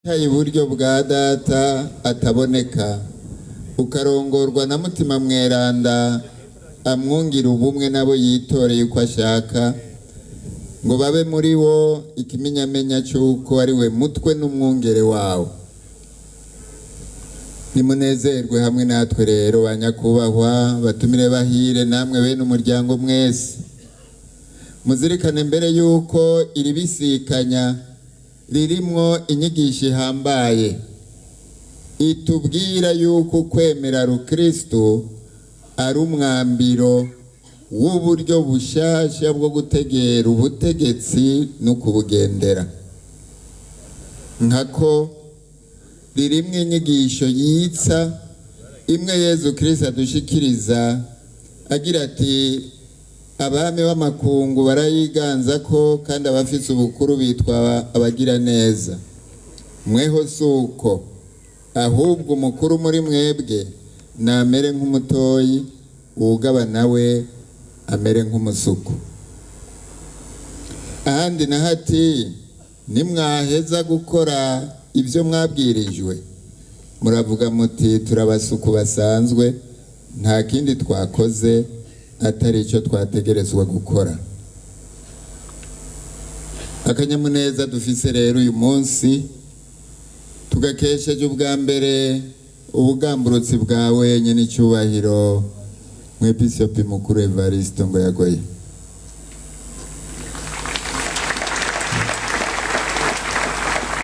Wicaye iburyo bwa Data ataboneka, ukarongorwa na Mutima Mweranda amwungira ubumwe n'abo yitoreye uko ashaka, ngo babe muri wo ikimenyamenya cy'uko ari we mutwe n'umwungere wawe. Nimunezerwe hamwe natwe rero, ba nyakubahwa batumire bahire, namwe bene umuryango mwese. Muzirikane mbere y'uko iri bisikanya ririmwo inyigisho ihambaye itubwira y'uko kwemera rukristo ari umwambiro w'uburyo bushasha bwo gutegera ubutegetsi no kubugendera, nkako ririmwo inyigisho yitsa imwe Yezu Kristo adushikiriza agira ati: "Abami b'amakungu barayiganza ko, kandi abafise ubukuru bitwa abagira neza. Mweho si uko, ahubwo umukuru muri mwebwe namere nk'umutoyi, uwugaba nawe amere nk'umusuku." Ahandi naho ati: "Nimwaheza gukora ibyo mwabwirijwe, muravuga muti: 'Turabasuku basanzwe, nta kindi twakoze atari icyo twategerezwa gukora.'" Akanyamuneza dufise rero uyu munsi tugakesheje ubwa mbere ubugamburutsi bwawe nyene icyubahiro mwepiskopi mukuru Evaristo ngo yagoye.